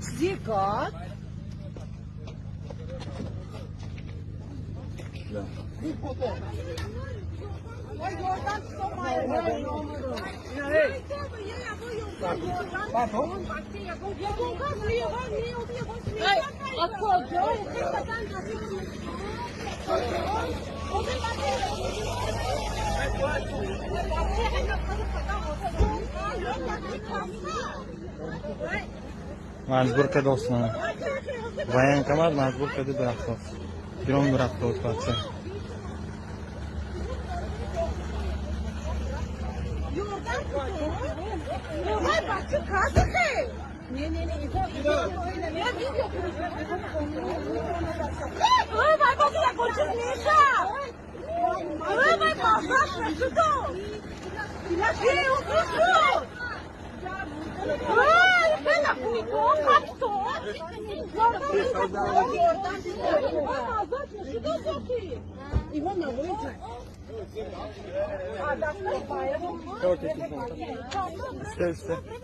Чизи гап? Маҷбур кардост мана. Военкомат маҷбур карди бирафтост. Гирон бирафтост бача. Üste üste.